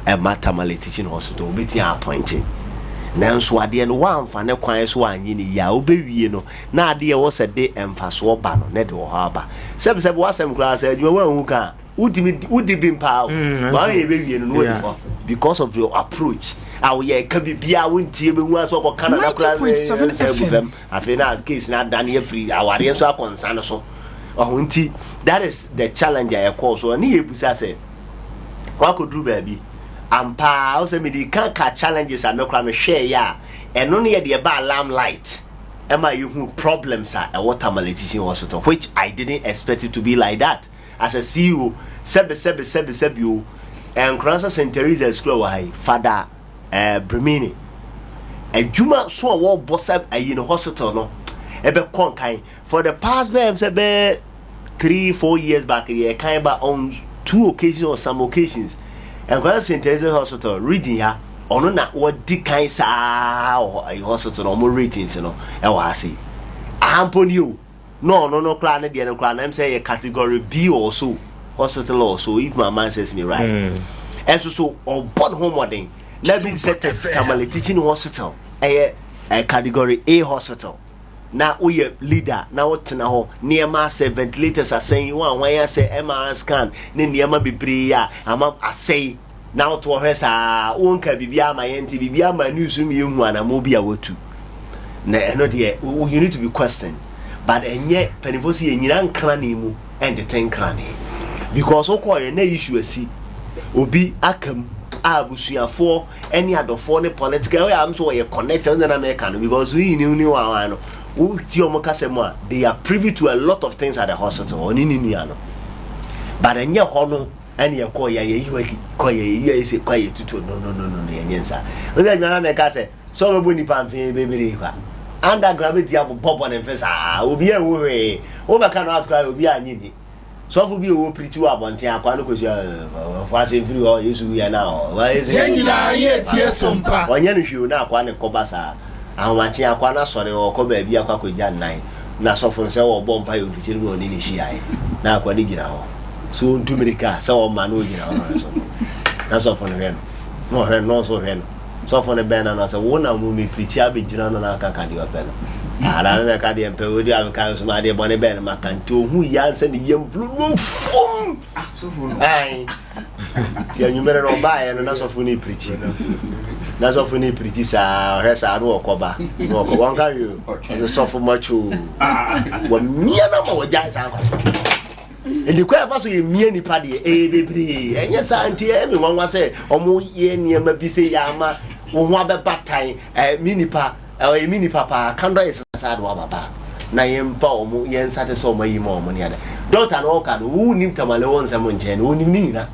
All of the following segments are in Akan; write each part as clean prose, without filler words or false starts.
Ɛma Tamale Teaching Hospital wobɛtumi appoint, nanso adeɛ no woamfa ne kwan so anyɛ ne yie a, wobɛwie no na adeɛ ɛwɔ sɛ de mfasoɔ ba no na de wɔ hɔ aba. Sɛbisɛbi, wasɛm koraa sɛ adwuma woanhu ka a, wotumi wodi bi mpaa o. Wɔn yɛ bɛwie no na wodi fɔ because of your approach a woyɛ ɛka biribiara wontie bɛhu asɛ ɔkɔka nana koraa 90.7 sɛ agu FM. Fam afei na case na adane afiri awareɛ nso akɔ nsa no so ɔho. Nti that is the challenge a yɛkɔɔ so ɛne yɛbusa sɛ wakɔduru baabi ampaa wo sɛ mede ka challenges a mɛkora mehwɛeɛ a, ɛno no yɛ deɛ ɛbaa limelight ɛma yɛhu problems a ɛwɔ Tamale Teaching Hospital, which I didn't expect it to be like that as a CEO. Sɛbi sɛbi sɛbi sɛbi o, Nkoransa St Teresa School wɔ ha yi, Fada Bremini adwuma so a wɔrebɔ sɛ ayi no hospital no ɛbɛkɔ nkan for the past bɛyɛ sɛ bɛyɛ 3, 4 years back yɛ kan ba on two occasions or some occasions, Nkoransa St Teresa Hospital region ha, ɔno na wɔdi kan saa wɔ ayi hospital no ɔmo ratings no ɛwɔ ha se ahampo ni o, na ɔno no koraa ne deɛ no koraa na ɛm sɛ yɛ category B or so hospital or so, if my mind says me right. Ɛnso so ɔbɔ ne ho mmɔden na bi sɛ Tamale Teaching Hospital ɛyɛ ɛ category A hospital na woyɛ leader na wotena hɔ, nneɛma asɛ, ventilators asɛn, wɔn a wɔn asɛ, MRI scan ne nneɛma bebree a ama asɛe na woto hɔ saa, wonka biribi ama yɛn nti biribi ama news mu yɛhu anamɔ bi a watu na ɛno deɛ you need to be questioned. But ɛnyɛ mpanimfoɔ sɛ yɛnyina nkrane mu ɛntete nkrane because wokɔɔyɛ na issue asi obi aka mu a, abusuafoɔ ɛne adɔfoɔ ne political ɛyɛ am so wɔyɛ connected ɛna na mɛka no because woyi ne ne wawan no wotie ɔmo kasa mu a, they are privy to a lot of things at the hospital, ɔne ne nua no. But ɛnyɛ hɔ no ɛne yɛkɔ yɛ yɛyi wadi kɔ yɛ yɛyi yɛ sɛ kɔ yɛ tutu. No, no, no, no, no, yɛnyɛ nsa wosɛ adwuma na mɛka sɛ ɔbɛbɔ nipa mfe bebree kwa underground bɛti abobɔbɔ ne mfe saa, obi a ɛwo hwee wobɛka no atokora, obi a nye ni sɔfo bi a ɔwɔ pirikyi wɔ abɔnten akwa no kɔsi ɔfo ase mfiri hɔ Yesu wuyɛ na ɔ Yɛn nyinaa yɛ tie so mpa. Ɔnyɛ no hwee o, na akwa ne kɔba saa ahomakye akwa no asɔre ɔkɔ baabi akɔ akɔgya nnan na sɔfo no sɛ wɔbɔ mpa yɛ mfikyiri no ɔne ne hyiaeɛ na akwa no gyina hɔ so ɔntu mirika sɛ ɔma na ɔgyina hɔ no sɔfo na sɔfo no hwɛ no na ɔhwɛ no na ɔnso hwɛ no. Sɔfo no bɛn na no sɛ wo na mu mepirikyi abɛgyina no na akaka deɛ ɔpɛ no ara mɛka deɛ mpɛ wodi a meka so ma adeɛ bɔne bɛn no maka nti ɔhu yia sɛ ne yam blo no fum. Ai. Nti anwummerɛ no ɔbaeɛ no na sɔfo no pirikyi na sɔfo no pirikyi saa ɔhwɛ saa na ɔkɔba na ɔkɔ wɔnka hwee o, ɔsɛ sɔfo makyo wɔmia no ma wɔgyae saa nkwaso. Nti kwan ɛfa so yɛ mia nipa deɛ ɛyɛ bebree, ɛnyɛ saa. Nti ɛyɛ mi nwanwa sɛ ɔmo yɛ nneɛma bi sɛ yɛ ama wɔn ho abɛba tan. Mi nipa ɛyɛ mi nipa paa kandɔ yɛ saa de waba paa na yɛn mfa ɔmo yɛn nsa te sɛ ɔmo ayi ma ɔmo ne ade. Dɔkta no ɔka no wo nim Tamale wɔ nsɛm nkyɛn no onim ne nyina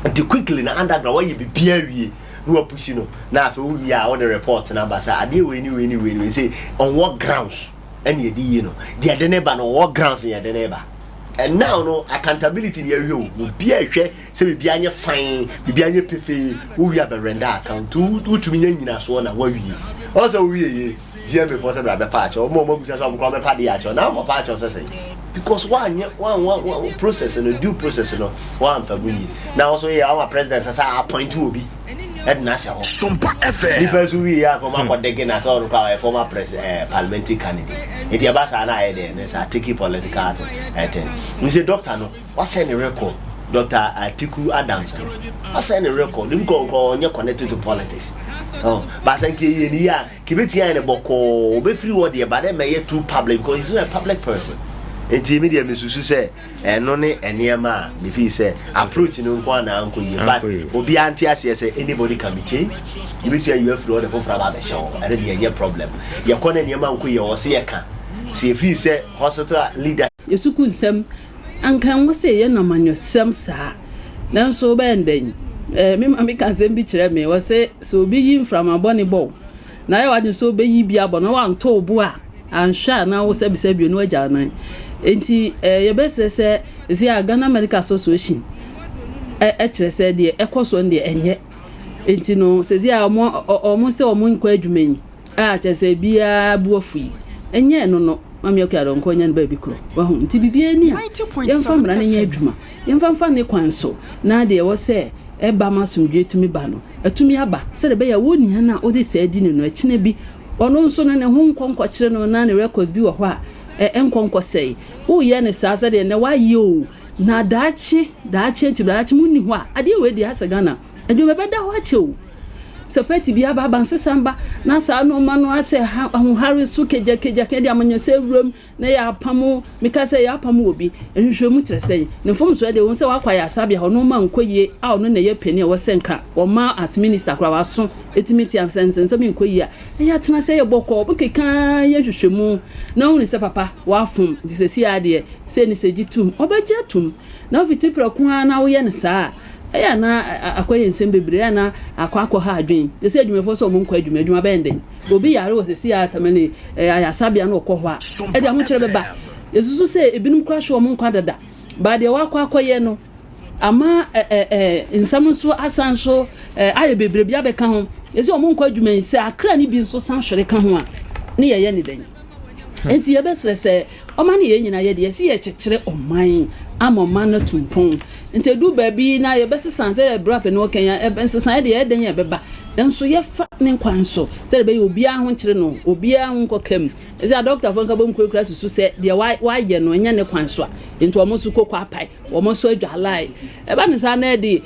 nti quickly na underground wɔyɛ biribiara wie na wapusi no na afei wowie a wɔde report na aba sɛ adeɛ wei ne wei ne wei ne wei sɛ on what grounds ɛne yɛde yie no deɛ yɛde ne ba no on what grounds ne yɛde ne ba. And now no accountability ni yɛhwɛ o, obi a ɛhwɛ sɛ biribi anyɛ fine, biribi anyɛ pefee, wowie abɛ render account, wotumi nya nyinasoɔ na wawie ɔn sɛ wowie yie GMA fɔ sɛ bra bɛpa akyɛw ɔmo a ɔmo abusa sɛ ɔmo kora bɛpa deɛ akyɛw na akɔpa akyɛw sɛ because wanyɛ wan wan wan process no, due process no wamfa mu yie na wɔso yɛ ama president sɛ appoint obi ɛde na ahyɛ hɔ. Sompa FM. Nipa nso wie yɛ afɔm akɔdege na sɛ ɔno kora ɔyɛ former president parliamentary candidate nti ɛba saa na ayɛ dɛ ne saa take political ɛtɛn nse. Doctor no wasɛn ne record, Dr Atiku Adams no wasɛn ne record ne nkɔ nkɔ ɔnyɛ connected to politics ɔ baasa nke yie ni yie a kebeti ayɛ ne bɔkɔɔ obɛfiri hɔ deɛ ba dɛ mɛyɛ too public because he's not a public person. Nti mi deɛ mi susu sɛ ɛno ne nneɛma a mi fi sɛ approach no nko ana ankɔ yie, but Ankɔ yie. Obiara nte aseɛ sɛ anybody can be changed. Yɛbɛtua yi afiri hɔ de foforɔ aba abɛhyɛ hɔ, ɛno deɛ ɛnyɛ problem. Yɛkɔ ne nneɛma nkɔ yie wɔ se yɛka sɛ yɛfii sɛ hospital leader. Yɛsuku nsɛm anka wo sɛ yɛ namanyɔsɛm saa, nanso wobɛyɛ ndɛn me ma meka nsɛm bi kyerɛ me wɔ sɛ obi yi mframa bɔne bɔ wo na ayɛ wadwene sɛ wobɛyi bi abɔ na wanto wo bo a anhwɛ a na wo sɛbisɛ bio na wagya nan. Enti yɛbɛsrɛ sɛ ɛsɛ a Ghana Medical Association ɛkyerɛ sɛ deɛ ɛkɔ soɔ no deɛ ɛnyɛ. Enti no sɛsi a ɔmo sɛ ɔmo nkɔ adwuma yi a kyerɛ sɛ biara bu afu yi ɛnyɛ ɛno no Mame Akua Dɔnkɔ nyɛ no baabi korɔ wahu. Nti biribiara ni a yɛmfa mmara no nyɛ adwuma, yɛmfa mfa ne kwan so na deɛ ɛwɔ sɛ ɛba ma asomdwoe tumi ba no atumi aba, sɛdeɛ ɛbɛyɛ a wo nua no a wode saa di no no, akyina bi ɔno nso no ne ho nkɔ nkɔkyere no na ne records bi wɔ hɔ a ɛnkɔ nkɔsɛe. Woyɛ no saa sɛdeɛ nnɛ woayɛ o, na daakye, daakye akyi, daakye monni hɔ a, adeɛ wei deɛ asɛ Ghana adwuma bɛda hɔ akyɛ o. Sɛ pɛti bi aba, aba nsesa ba, na saa nneɛma no asɛ ahohare so kegyakegya kɛde amanyɔsɛ wuram na yɛapam, meka sɛ yɛapam wɔ bi nhwehwɛmu kyerɛ sɛ ne mfomsoɔ deɛ wɔn sɛ wakɔ ayaresabea hɔ nneɛma nkɔ yie a, ɔno na ɛyɛ panin a ɛwɔ sɛ nka wɔma as minister koraa waso ɛtumi te sɛ nsɛnsɛm nkɔ yie a, ɛyɛ atena sɛ yɛ bɔkɔɔ bɛkeka yɛ nhwehwɛmu na wɔn sɛ papa wafom, nti sɛ si adeɛ sɛ ne sɛ gye tum, ɔbɛgye atum na ɔfiti prɛko ara na woyɛ no saa a, ɛyɛ ana akɔyɛ nsɛm bebree ana akɔ akɔ ha adwen sɛ adwumayɛfoɔ sɛ ɔmo nkɔ adwuma, adwuma bɛyɛ den. Obi yare wɔ sɛsi a Tamale ayasabea no ɔkɔ hɔ a, ɛde ahokyerɛ bɛba. Yɛsusu sɛ ebinom kora hwɛ ɔmo nkwa dada baa deɛ wakɔ akɔyɛ no ama ɛɛ ɛɛ nsɛm nso asan so ayɛ bebree bi abɛka ho. Yɛsɛ ɔmo nkɔ adwuma yi sɛ akra ne bi nso san hwere ka ho a, ne yɛyɛ ne dɛn? Nti yɛbɛsrɛ sɛ ɔma ne yɛn nyinaa yɛde yɛsi yɛkyekyere ɔman ama ɔman no atu mpɔn. Nti edu baabi na yɛbɛsesa sɛ ɛbrɛ apɛ ne ɔkɛn ya ɛbɛnsesa yɛ deɛ ɛdɛn yɛ bɛba nso yɛfa ne kwan so sɛ ɛbɛyɛ obiara ho nkyerɛ no, obiara ho nkɔ kam. Ɛsɛ adɔktafoɔ nka bɔ nkurakura susu sɛ deɛ wayɛ no ɛnyɛ ne kwan so a, nti wɔn nso koko apae, wɔn nso adwa alae. Ɛba ne saa na ɛde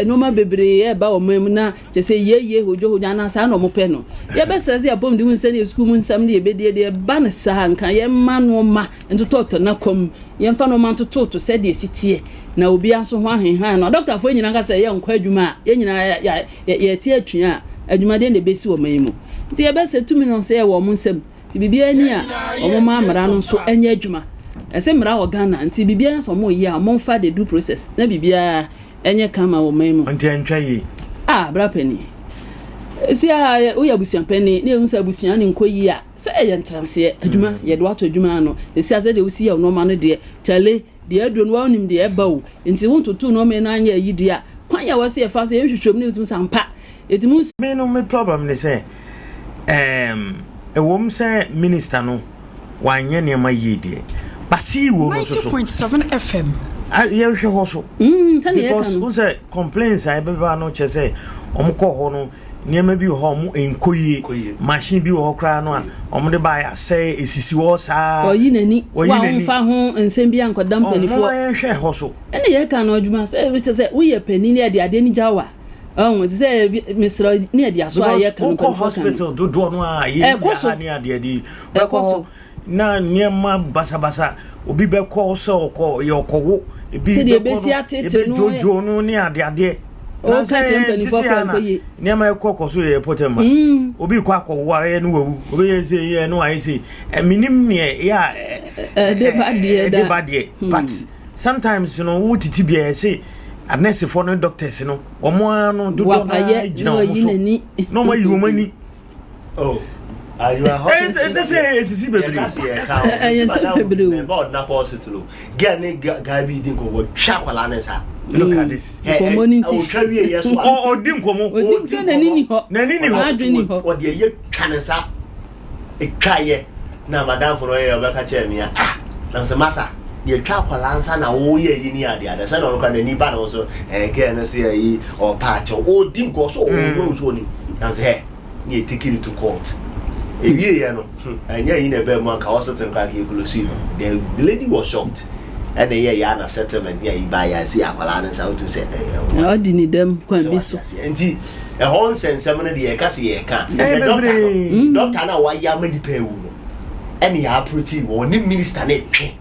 nneɛma bebree ɛba wɔn mu na kyɛ sɛ yie hodwo hodwo anaa saa na wɔn pɛ no. Yɛbɛsrɛ sɛ yɛbɔ mu de ho nsɛm ne sukuu mu nsɛm ne yɛbɛdie deɛ ɛba ne saa nka yɛmma nneɛma ntotɔtɔ na kɔm, yɛmfa nneɛma ntototo sɛdeɛ esi teɛ na obiara nso ho ahenhan no. Adɔktafoɔ nyinaa nka sɛ yɛnkɔ adwuma a, yɛn nyinaa yɛte atua a, adwumadeɛ na ɛbɛsi wɔ man yi mu. Nti yɛbɛsɛ tumi no sɛ yɛwɔ wɔn nsam, nti biribiara ni a wɔn ma mmara no nso nyɛ adwuma. Ɛsɛ mmara wɔ Ghana, nti biribiara sɛ wɔn yɛ a, wɔn fa the due process na biribiara ɛnyɛ kama wɔ man mu. Nti ɛntwa yie. Ah, bra panin, si a woyɛ abusua panin na ehu sɛ abusua ne nkɔ yie a, sɛ ɛyɛ ntraseɛ adwuma yɛde wato adwuma ano esi asɛ deɛ wosi yɛ nneɛma no deɛ, kyale deɛ aduro no wɔnim deɛ ɛba o, nti wontoto nneɛma no anyɛ ayi deɛ a, kwan yɛ wɔ sɛ yɛfa so yɛnhwehwɛ mu ne yɛtumi sɛ ampa ɛtumi. Me no me problem ne sɛ ɛwom sɛ minister no wanyɛ nneɛma yie deɛ, but CEO no nso so 90.7 FM. Yɛnhwɛ hɔ so because no wo sɛ complaints a ɛbɛba no kyerɛ sɛ ɔmo kɔ hɔ no, nneɛma bi wɔ hɔ a ɔmo nkɔ yie, machine bi wɔ hɔ koraa no a ɔmo de ba asɛe, esisi hɔ saa. Ɔyi n'ani. Ɔyi wa n'ani. Ɔmfa ho nsɛm bi ankɔda ɔmo mpanimfoɔ. Yɛnhwɛ hɔ so. Ɛna yɛka no adwuma sɛ kyɛ sɛ woyɛ panin ne yɛde adeɛ no gya wo a, ɔho te sɛ mesrɛ ne yɛde aso a because yɛka no wokɔ mpanimfoɔ ka no. Hospital dodoɔ no a yɛ Ɛkɔ so. ha ne adeɛ de Ɛkɔ bɛkɔ hɔ so. Na nneɛma basabasa, obi bɛkɔ sɛ ɔkɔ yɛ ɔkɔwo ebi Sɛdeɛ bɛkɔ ɛbɛsi no atete no. ebɛdwodwo no ne adeadeɛ na Ɔka kyerɛ sɛ mpanimfoɔ tete koraa a na nkɔ yie. Nneɛma ɛkɔ kɔ so yɛ pɔtɛ ma obi kɔ akɔwo a, ɛyɛ no wawu, obi yɛ sɛ yɛ no ayɛ sɛ ɛminim neɛ yɛ a ɛde ba deɛ da. Ɛde ba deɛ, but sometimes no wo titi bi a yɛsɛ anɛsefoɔ no, doctors no, wɔn ara no dodoɔ no ara wapayɛ gyina na wɔn wayi so n'ani. Na wɔn ayi wɔn ani. Oh, adwuma hospital. Ɛsɛ sɛ esisi bebree. Yɛka se yɛka o. Ɛyɛ nsɛm bebree o. Mɛba ɔdena kɔ hospital o. Girl ne guy bi di nkɔmɔ, wɔtwa akwadaa ne nsa. Look at this. Nkɔmmɔ no nti. Ɔtwa wie yɛ so a. Ɔdi nkɔmɔ. Ɔdi sɛ n'ani ni hɔ. N'ani ni hɔ. N'adwene ni hɔ. Ɔde ɛyɛ twa ne nsa. Etwa yɛ na madamfo no ɔyɛ ɔbɛka kyerɛ me a, ah, na sɛ masa yɛtwa akwadaa nsa na wɔyɛ yi ni ade ade sɛ na ɔno kora n'ani ba ne ho so. Girl no sɛ ɛyi ɔpa akyɛw, ɔdi nkɔ so ɔwɔ nso ɔnim na sɛ ɛ ne yɛ take it to court. Ewie yɛ no, ɛnyɛ yi na ɛbɛn mu anka hospital no koraa kɛ close no. The lady was shocked. Ɛna ɛyɛ yɛ ana settlement ne ayi ba yɛ ase akwadaa ne nsa wotu sɛ ɛyɛ Na ɔdi ne dɛm kwan sɛ bi wate so. Aseɛ nti ɛhɔ nsɛnsɛm no deɛ yɛka sɛ yɛka Ɛyɛ the doctor bebree. no, doctor no a wayɛ ama nipa awu no, ɛne yɛ approach wɔ ne minister ne twe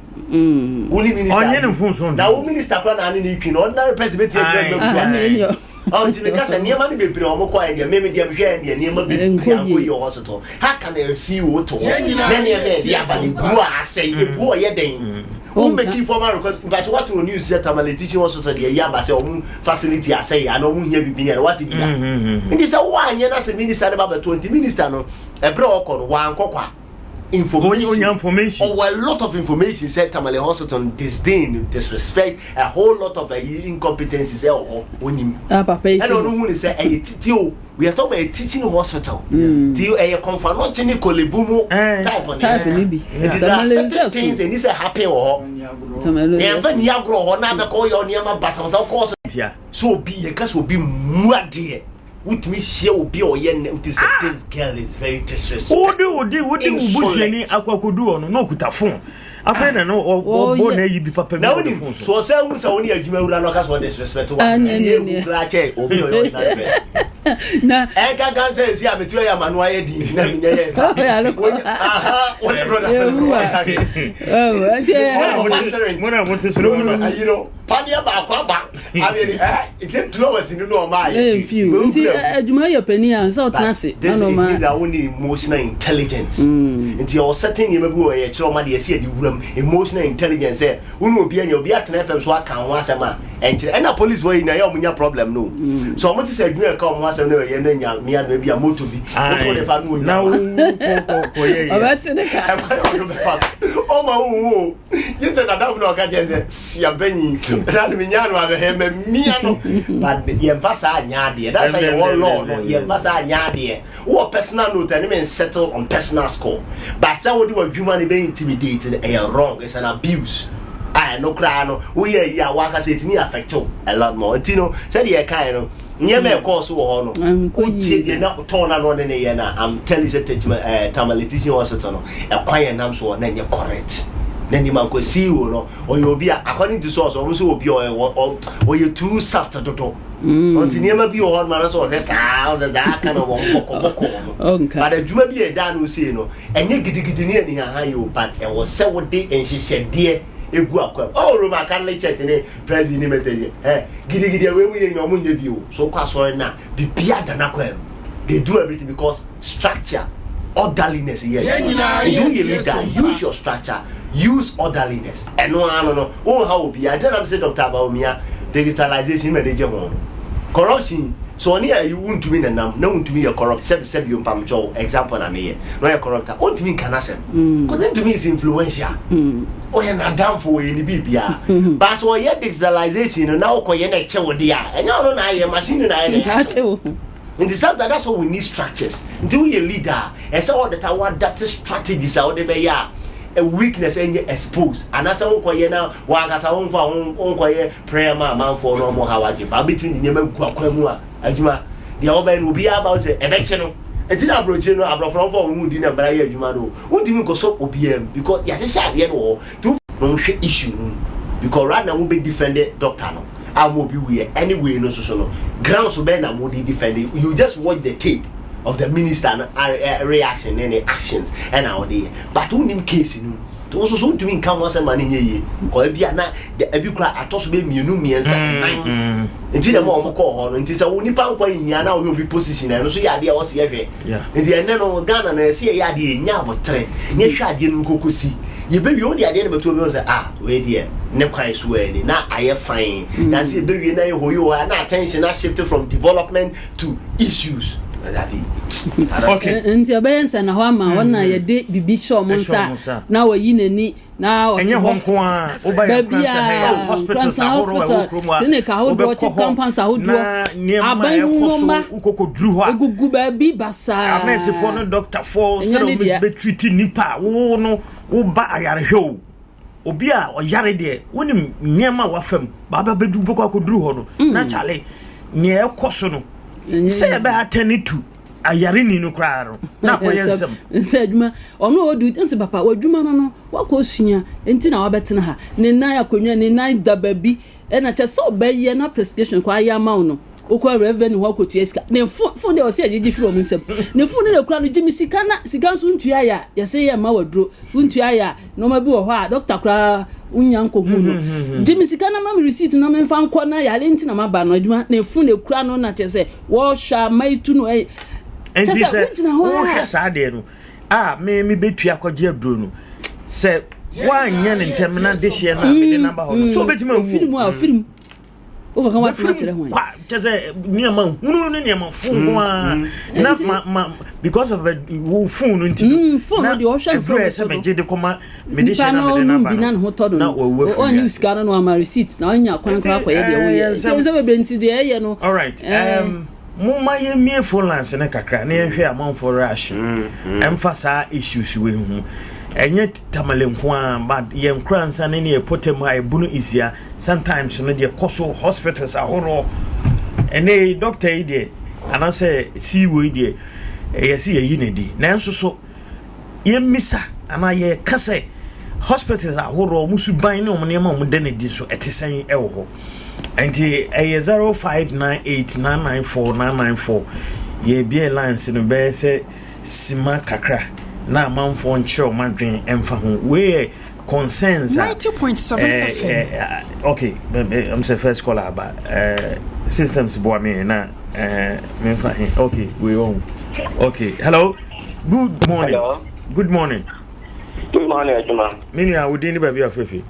wo ne minister Ɔnyɛ ne mfomso. Na wo minister koraa na ane ne twi no, ordinary person bɛtumi agyina Aye. mu Ah, ase. ɛne ɛne Ɔ nti meka sɛ nneɛma no bebree a wɔn kɔ ayɛ deɛ, meme deɛ mehwɛ yɛ deɛ, nneɛma bebree Nkɔ ankɔ yie. yie wɔ hospital ha ka na esi wo to hɔ Yɛn nyinaa na nneɛma yɛ yɛde aba no tie egu a asɛe egu ɔyɛ den wo make formal request mpatso wato wɔ news sɛ Tamale Teaching Hospital deɛ ɛyi aba sɛ ɔmo facility asɛe ana ɔmo hia bibi ne ɛna wate bi da. Nti sɛ woanyɛ na sɛ minister no ba bɛto, nti minister no ɛberɛ a ɔkɔ no wankɔ kwa. information. Onya information. Ɔwɔ a lot of information sɛ Tamale hospital no disdain, disrespect, a whole lot of ɛyi incompetencies ɛwɔ hɔ onim. Ah, papa yi Ɛna ti. ɔno hu ne sɛ ɛyɛ titi o. We are talking about a teaching hospital. Ti ɛyɛ Komfo Anokye ne Korle Bu mu Eh. type ne. Type ne bi. Nti there are Tamale certain nsɛ things so. ɛni sɛ happen wɔ hɔ. Tamale Yɛn nsɛ fɛ so. ni agorɔ hɔ na abɛkɔ yɛ nneɛma basabasa kɔɔ so. Tia. So obi yɛ ka sɛ obi mu adeɛ wotumi hyia obi a ɔyɛ ne wotu sɛ this girl is very disrespectful. Wode wode wode wo busuani Insolent. akɔ akɔdu hɔ no na ɔkuta phone. Afei na no ɔbɔ Ɔyɛ. na ayi bi papa bi Na wɔ ne wonim phone so. so ɔsɛ hu sɛ wo ne adwuma wura no ɔka sɛ ɔdisrespect wa Ah, ne, ɛne ne, ɛhu ne. koraa kyɛ obi a ɔyɛ ordinary person. Na Ɛnka ka sɛ ɛsi a metu ɛyɛ ama no ayɛ din na menyɛ yɛ Ɔyɛ ano kɔ. Aha, wo ne brother Yehu a. Ɔwɔ nti Ɔwɔ ɛ fa syringe. Mo na mo te soro mo na. Ayi no padeɛ baako aba adeɛ ɛ nti 2 hours ni no ɔma ayɛ. ɛ nfi o. Nti ɛ, adwuma yɛ panin a sɛ ɔtena ase. This Na it ɔma means that only emotional intelligence. Nti ɔwɔ certain nneɛma bi wɔ yɛ kyerɛ ɔma deɛ ɛsi yɛde wura mu emotional intelligence sɛ wone obi anya obi atena fam so aka ho asɛm a ɛnkyerɛ ɛna police wɔ yi na ɛyɛ ɔmo nya problem no. So ɔmo te sɛ adwuma ɛka ɔmo ho asɛm na ɛyɛ no nya mea no ebi a moto bi. Wofo de fa no onya. Na wo kɔ kɔ kɔ yɛ yɛ. ɔbɛte ne ka. Ɛkwan a ɔde bɛfa so ɔma wo wo o gye sɛ nadamfo na ɔka kyerɛ sɛ sia banyi na ne menya no abɛhɛ ma mia no but yɛmfa saa nyɛ adeɛ that's why yɛwɔ law no yɛmfa saa nyɛ adeɛ wowɔ personal note ɛne me settle on personal score but sɛ wode w'adwuma no bɛ intimidate no ɛyɛ wrong, it's an abuse a ɛno koraa no woyɛ yi a wankasa ɛtumi affect wo a lot more. Nti no sɛdeɛ yɛkae no nneɛma ɛkɔɔ so wɔ hɔ no Ankɔ wotie yie. deɛ na tɔn na no ɔne ne yɛ na I'm telling you sɛ Techiman Tamale Teaching Hospital no ɛkwan yɛ nam so wɔ na ɛnyɛ correct na nneɛma nkɔ. CEO no ɔyɛ obi a according to source ɔmo nso obi a ɔyɛ ɔyɛ too soft dodo ɔnti nneɛma bi wɔ hɔ no ma no sɛ ɔhwɛ saa ɔsɛ saa ka na wɔn bɔkɔbɔkɔ no Ɔnka. but adwuma bi a ɛda no sei no ɛnyɛ gidigidi ne anihaha yi o but ɛwɔ sɛ wode nhyehyɛdeɛ egu akwa mu. Ɔwɔ Roman Catholic Church ne Presby ne Methodist ɛ gidigidi ɛwɔ mu yɛ nyina ɔmo nyɛ bi o so kɔ asɔre na bibia da n'akwa mu. They do everything because structure, orderliness yɛ Yɛn nyinaa nti yɛ woyɛ tie leader so mpa. use your structure, use orderliness. Ɛno ano no wonha obiara. Nti nam sɛ Dr. Bawumia digitalization ma de gye ho no corruption so ɔne ayi wontumi nenam na wontumi yɛ corrupt sɛbi sɛbi o mpamkyɛw example na meyɛ na ɔyɛ corrupt a ɔntumi nka n'asɛm because ntumi is influential. Ɔyɛ n'adamfo ɔyɛ ne biribiara but sɛ ɔyɛ digitalization no na wokɔyɛ no ɛkyɛ wo deɛ a ɛnyɛ ɔno na ayɛ machine no na ayɛ na Akyɛ wo. Nti sometimes that's why we need structures. Nti woyɛ leader a ɛsɛ all the time wo adapt strategies a wode bɛyɛ a a weakness ɛnyɛ expose anaasɛ wonkɔyɛ na wankasa womfa ho wonkɔyɛ prayer ma amanfoɔ no ɔmo ha wadwe ba wobɛtumi de nneɛma gu akwan mu a adwuma deɛ wɔbɛyɛ no obiara ba wo sɛ ɛbɛkye no. Nti na aborɔkyire no aborɔfo no wɔmfa wɔn ho di na mmara yɛ adwuma no wontumi nkɔsɔ obiara mu because yɛahyehyɛ adeɛ no wɔ hɔ nti na wɔhwɛ issue no mu because right now wobɛ defend doctor no a mo obi wuyɛ anyway no nso so no grounds bɛyɛ na mo de defend. You just watch the tape of the minister no reaction ne ne actions ɛna ɔde yɛ but wonim case no nti wo nso so wontumi nka ho asɛm ma no nyɛ yie kɔ ebi a na ebi kora atɔ so bɛ mmienu mmiɛnsa ɛnan nti dɛm a wɔn kɔɔ hɔ no nti sɛ wo nipa nkwa nhia na wohwɛ obi position ɛno nso yɛ adeɛ a wɔsi yɛhwɛ. Nti ɛnɛ no Ghana no ɛsɛ yɛyɛ adeɛ yɛnya abɔtere ne yɛhwɛ adeɛ no nkoko si yɛbɛwie wode adeɛ no bɛto obi ho sɛ ah wei deɛ ne kwan so ani na ayɛ fine na sɛ yɛbɛwie na yɛ hɔ yi wɔ ha na attention na shift from development to issues dabi. Nti ɔbɛyɛ nsɛnna hɔ ama wɔn a yɛde bibi hyɛ ɔmo Ɛhyɛ ɔmo nsa nsa. Na wɔyi n'ani na ɔte Ɛnyɛ hɔ hɔ nko a woba yɛ baabi Nkoransa ha yi a hospitals Nkoransa ahorow a ɛwɔ hospital, kurom a clinic ahodoɔ, wobɛkɔ chief hɔ compounds ahodoɔ, na nneɛma a aban ɛkɔ so nwoma wokɔkɔduru hɔ a egugu baabi basaa. Anɛsefoɔ no dɔktafoɔ Ɛnyɛ sɛdeɛ ne wɔn dea. bɛtreat nipa a wo no woba ayarehwɛ o obi a ɔyare deɛ wonim nneɛma a wafa mu baaba bɛdu bɛkɔ akɔduru hɔ no na kyale nea ɛkɔ so no Ɛnyɛ sɛ yɛbɛ attend to ayareni no koraa no na akɔyɛ nsɛm. Nsɛ adwuma ɔno a wadu nse papa w'adwuma no wakɔ sua nti na wabɛtena ha ne nan akonnwa ne nan da baabi ɛna kyɛ sɛ ɔbɛyɛ na prescription kɔ ayɛ ama wo no wokɔ revenue hɔ akɔtua sika ne phone phone deɛ ɔsɛ yɛgyegye firi ɔmo nsam ne phone ne na kura no gye me sika na sika nso ntua yɛ a yɛsɛ yɛ ma waduro ntua yɛ a nneɛma bi wɔ hɔ a dɔkta koraa wonya nkɔhu no gye me sika na ma me receipt na memfa nkɔ na yare nti na maba no adwuma ne phone na kura no na kyɛ sɛ wɔhwɛ ama itu no ɛyɛ Nti kyɛ sɛ sɛ wogyina hɔ a wohwɛ saa deɛ no a me bɛtua akɔgye aduro no sɛ woanyɛ ne ntɛm na de hyeɛ no a mede naba hɔ no so wobɛtumi ofiri mu a awu. ofiri mu. Wokɔka w'asɛm akyerɛ hwan? Kwa kyɛ sɛ nneɛma hunu ne nneɛma fo nko ara Mm, na ma ma because of wo phone no nti Mm, phone no deɛ ɔhwɛ no ɛdurɛ phone sɛ so no. megye de kɔma mede Nipa hyɛ na no mede nom naba bi na ne ho tɔ no no na no. wawu afiri Ɔnyi wiase. sika no na wama receipt na ɔnya kwan koraa akɔyɛ deɛ Nti, woyɛ. eh, Nti nsɛm bebree nti deɛ ɛyɛ no. All right. Eh, Momma yɛmmie phone lines no kakra na yɛnhwɛ amanfoɔ reaction ɛmfa saa issues wei ho. Ɛnyɛ Tamale nko ara but yɛn Nkoransa ne ne yɛn pɔtam ha ɛbunu Isia sometimes no deɛ kɔ so hospitals ahoroɔ ɛnɛ yi doctor yi deɛ anaasɛ CEO yi deɛ ɛyɛ sɛ yɛyi no adi nanso so yɛmmisa anaa yɛka sɛ hospitals ahoroɔ wɔn suban ne wɔn nneɛma a wɔda no adi nso ɛte sɛn wɔ hɔ nti ɛyɛ 0598994994 yɛbie lines no bɛyɛ sɛ sima kakra na amanfoɔ nkyerɛ wɔn adwene ɛmfa ho wei yɛ concerns a 90.7 eh, FM. eh, okay I'm sɛ first caller aba eh, systems boa me na eh, memfa he okay wei wɔ ho okay hello good morning Hello. good morning Good morning, Adwuma. me nua wo din ne baabi afefe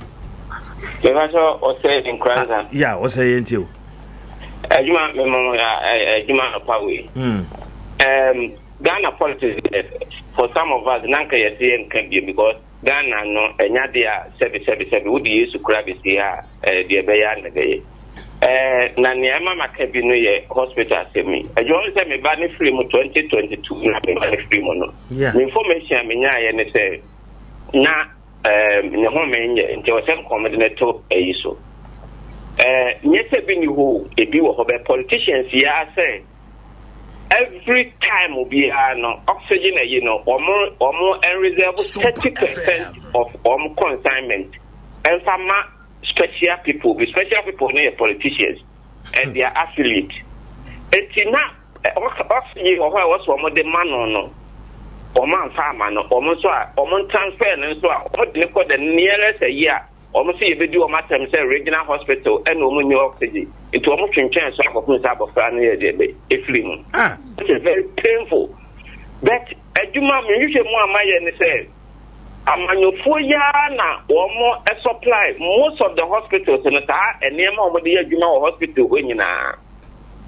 Mefa sɛ ɔsɛ Nkoranza. ya ɔsɛ yɛ nti o Adwuma memo adwuma anɔpa wei. Ghana politics eh, for some of us na nka yɛse yɛnka bio because Ghana no ɛnya de a sɛbi sɛbi sɛbi wode Yesu kora bɛsi ha a eh, deɛ ɛbɛyɛ a na ɛbɛyɛ. Eh, na nea ɛma maka bi no yɛ hospital asɛm yi. Adwuma no sɛ meba ne firi mu 2022 na meba ne firi mu no. Me information a menyaeɛ ne sɛ na ne ho menyɛ nti ɔsɛ nkɔm de no to ayi so. Nyɛ sɛ bi ni hɔ o, ebi wɔ hɔ bɛ politicians yi ara sɛ every time obiara no oxygen ayi no wɔn reserve 30% of wɔn consignment ɛnfa ma special people bi. Special people no yɛ politicians and their affiliate. Eti na oxygen wɔ hɔ a ɛwɔ sɛ wɔn de ma no no wɔn amfa ama no wɔn nso a wɔn transfer no nso a wɔn de ne kɔ the nearest ayi a wɔn nso yɛbɛdi wɔn atɛm sɛ regional hospital ɛna wɔn ni oxygen nti wɔn twentwɛn so akɔpem sɛ abɔfra no yɛ deɛ bɛ efiri mu. It is very painful but adwuma mi nhwehwɛ mu a mayɛ ne sɛ amanyɔfoɔ yi ara na wɔn supply most of the hospitals no saa nneɛma a wɔde yɛ adwuma wɔ hospital hɔ nyinaa.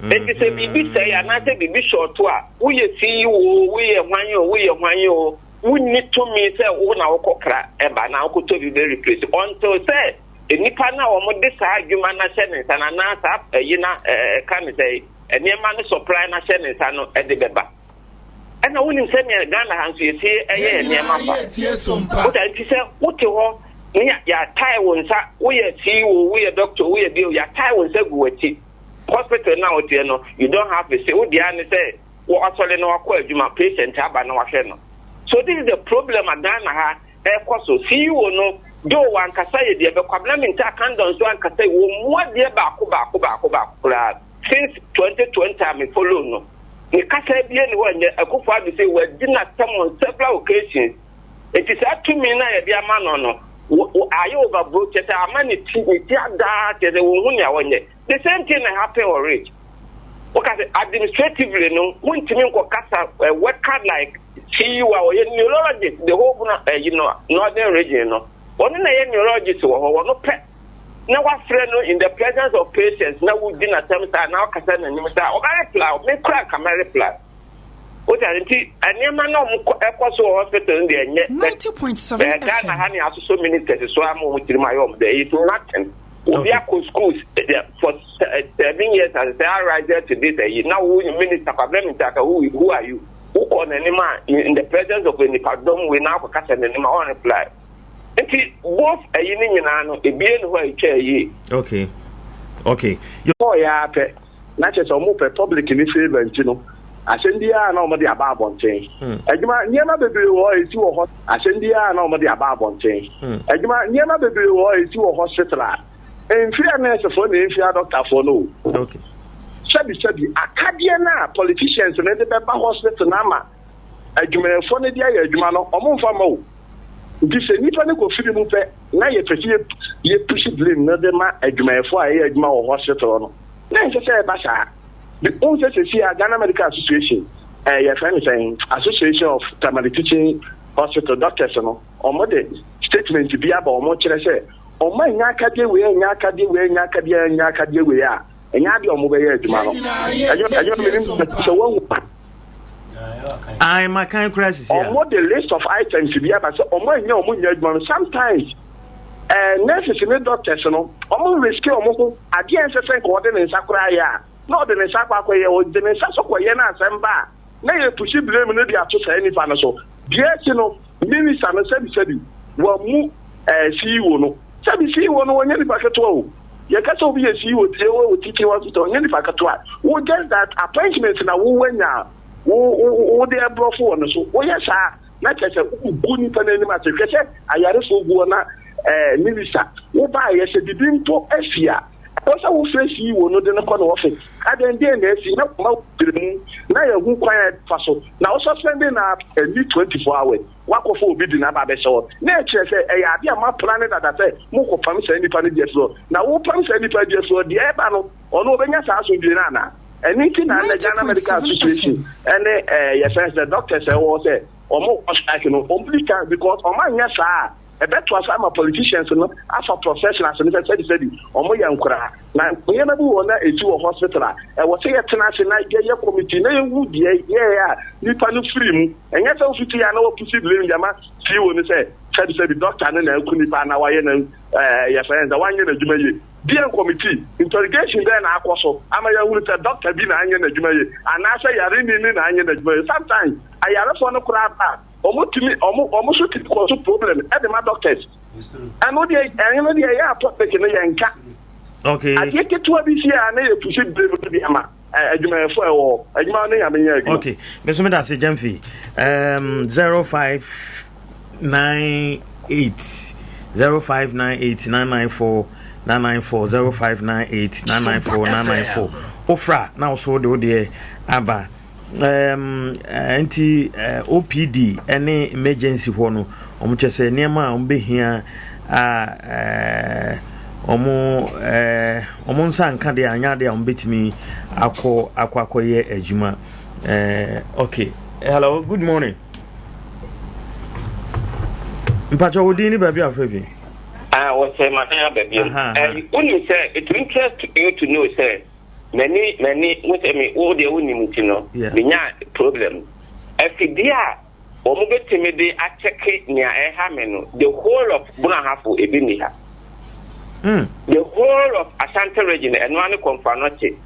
Eti sɛ biribi sɛe anaasɛ biribi short a woyɛ CEO woyɛ hwan o woyɛ hwan o wonni tumi sɛ wo na wokɔ kra ɛba na wokɔtɔ bi bɛ replace until sɛ nipa no a wɔde saa adwuma no ahyɛ ne nsa no anaa saa ɛyi na ɛka ne sɛ nneɛma no supply no ahyɛ ne nsa no ɛde bɛba. Ɛna wonim sɛnea Ghana ha nso yɛsi ɛyɛ nneɛma fa. Wota nti sɛ wote hɔ ne yɛatae wo nsa woyɛ CEO woyɛ doctor woyɛ bio yɛatae wo nsa gu w'akyi hospital na woteɛ no you don't have to say wo deɛ ne sɛ wɔasɔre na wakɔ adwuma patient aba na wahwɛ no. So this is the problem a Ghana ha ɛkɔ so. CEO no though wankasa yɛ deɛ bɛ Kwabena Mintah Akandoh nso ankasa yi wɔn mu adeɛ baako baako baako baako koraa since 2020 a me follow no ne kasa bie ne hɔ nyɛ Akufo-Addo sɛ wadi n'asɛm on several occasions eti saa tumi na yɛde ama no no ayɛ overbro kyɛ sɛ ama ne ti adaa kyɛ sɛ wɔn ho nea wɔnyɛ. The same thing na happen wɔ Ridge. Wɔka sɛ administratively no wontumi nkɔ kasa worker like CEO a ɔyɛ neurologist the whole you know, northern region no ɔno na ɛyɛ neurologist wɔ hɔ wɔno pɛ na wafrɛ no in the presence of patients na wodi n'asɛm saa na ɔkasa n'anim saa ɔbɛ reply me kura nka mɛ reply wota nti nneɛma na ɔmo ɛkɔ so wɔ hospital no deɛ ɛnyɛ 90.7 Ghana FM. Ha ne asosɔ ministers so ama wɔn tirim ayɛ ɔmo dɛ it's nothing. Obi akɔ schools for 7 years as sɛ arise to this ɛyi na wo minister Kwabena Mintah who are you? Wokɔ n'anim a in the presence of nipadɔm wei na akɔ kasa n'anim a ɔn reply nti both ɛyi ne nyinaa no ebie ne hɔ a etwa ɛyi. Okay. Kɔɔ yɛ apɛ na kyerɛ sɛ ɔmo pɛ public ne favour nti no asɛm biara na ɔmo de aba abɔnten. Adwuma nneɛma bebree wɔ hɔ a esi wɔ hɔ asɛm biara na ɔmo de aba abɔnten. Adwuma nneɛma bebree wɔ hɔ a esi wɔ hospital a mfiri a nɛɛsefoɔ na mfiri adɔktafoɔ no o. Sɛbi sɛbi akadeɛ no a politicians no de bɛba hospital no ama adwumayɛfoɔ no de ayɛ adwuma no ɔmo nfa ma o. Nti sɛ nipa no kɔ firi mu pɛ na yɛpɛ sɛ yɛ push blame no de ma adwumayɛfoɔ a ɛyɛ adwuma wɔ hospital no na ɛnsɛ sɛ ɛba saa. Wohu sɛ sɛsi a Ghana Medical Association yɛfrɛ no sɛn Association of Tamale Teaching Hospital doctors no ɔmo de statement bi aba ɔmo kyerɛ sɛ ɔmo anya akadeɛ wei anya akadeɛ wei anya akadeɛ anya akadeɛ wei a. Ɛnyɛ adeɛ a wɔbɛyɛ adwuma no. Adwuma adwuma menim sɛ woahu a. Ae makan koraa sisi a. Wɔn de list of items bi aba sɛ wɔn annya wɔn nyɛ adwuma no sometimes eh, nurses ne doctors no wɔn risk wɔn ho adeɛ a ɛnsɛ sɛ nka wɔde ne nsa koraa yɛ a na ɔde ne nsa akɔ akɔyɛ ɔde ne nsa so kɔyɛ na asɛm ba a na yɛ pushi blame no de ato saa nipa no so. Deɛ asi no, minister no sɛbi sɛbi wammu ɛɛ CEO no. Sɛbi CEO no ɔnyɛ nipa ketewa o. Yɛka sɛ obi yɛ CEO deɛ wɔ teaching hospital ɔnyɛ nipa ketewa. Wo just that appointment na wo wanya a wo wo wode ɛbrɔfo wɔ no so. Woyɛ saa a na kyerɛ sɛ wogu nipa no anim ase. Hwɛ sɛ ayarefoɔ gu hɔ na ɛɛ minister wo baayɛ sɛ bibi mpo asi a Ɛwɔ sɛ wofrɛ CEO no de no kɔ ne office. Adɛn, deɛn na asi? Na wama wo nkyerɛmu na yɛahu kwan a ɛbɛfa so. Na wo suspending no ara ɛnni 24 hours, woakɔfa obi de no aba abɛhyɛ hɔ. Na ɛkyerɛ sɛ ɛyɛ adeɛ a moaplane dada sɛ morekɔpam saa nipa no de afiri hɔ. Na worepam saa nipa de afiri hɔ, deɛ ɛreba no, ɔno ɔbɛnya saa asomdwoeɛ no anaa? Ɛno nti na nnɛ Ghana Medical 90.7 Association FM. ne ɛɛ yɛfrɛ no sɛ doctors a ɛwɔ hɔ sɛ wɔrekɔ strike no, wɔdi kan because wɔanyɛ saa a, Ɛbɛtoa so ama politicians no afa professionals no sɛ sɛbisɛbi wɔn yɛ nkoraa. Na nneɛma bi wɔ hɔ na ɛsi wɔ hospital a, ɛwɔ sɛ yɛtena ase na yɛyɛ committee na yɛhu deɛ yɛɛ a nipa no firi mu. Ɛnyɛ sɛ wofiti a na wapusi blame de ama CEO no sɛ sɛbisɛbi doctor no na aku nipa anaa wayɛ no ɛɛ yɛfrɛ no sɛ wanyɛ n'adwuma yie. Deɛn committee? Interrogation bɛn na akɔ so ama yɛahunu sɛ doctor bi na anyɛ n'adwuma yie anaasɛ yareni no na anyɛ n'adwuma yie? Sometimes ayarefoɔ no koraa ba a, Ɔmo tumi ɔmo ɔmo so tumi kɔ so problem ɛde ma doctors. Ɛno deɛ ɛno deɛ ɛyɛ a topic no yɛn nka. Okay. Adeɛ ketewa bi si a na yɛ pusi blame no de ama adwumayɛfo a ɛwɔ hɔ. Adwuma no nyame nyɛ adwuma. Okay. Me so me da se Gyamfi. Um 0598 0598 994 994 0598 994 994. Ofra na wo so de wo deɛ aba. Um, nti uh, eh, OPD ne emergency hɔ no, wɔn kyɛ sɛ nneɛma a wɔn bɛhia a uh, wɔn uh, wɔn nsa nka deɛ anya deɛ a wɔn bɛtumi akɔ akɔ akɔyɛ adwuma. Uh, okay, hello, good morning. Mpatsɔ wo din ne baabi a afrɛ fi. Ah, wɔsɛ ma aba bio. Wonim sɛ it interest you to know sɛ M'ani, m'ani, wo sɛ me, wo deɛ wonim nti no, menyaa problem. Afidie a wɔn bɛtumi de akyɛke nea ɛha me no, the whole of Brong-Ahafo ebi nni ha. The whole of Ashanti region, ɛno ara ne Komfo Anokye.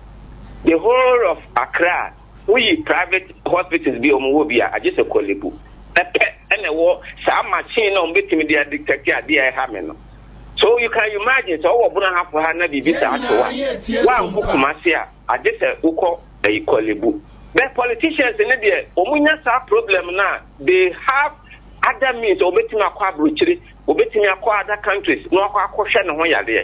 The whole of Accra, woyi private hospitals bi a wɔn wɔ bi a, agye sɛ Korle Bu. Ɛpɛ ɛna ɛwɔ saa machine na wɔn bɛtumi de adetɛte adeɛ a ɛha me no. So you can imagine sɛ ɔwɔ Brong-Ahafo ha na biribi saa to a, woankɔ Kumasi a, agye sɛ wokɔ ɛyi Korle Bu. But politicians no deɛ, wɔn nya saa problem no a, they have other means, wɔbɛtumi akɔ abrokyire, wɔbɛtumi akɔ other countries na wakɔ akɔhwɛ ne ho yareɛ.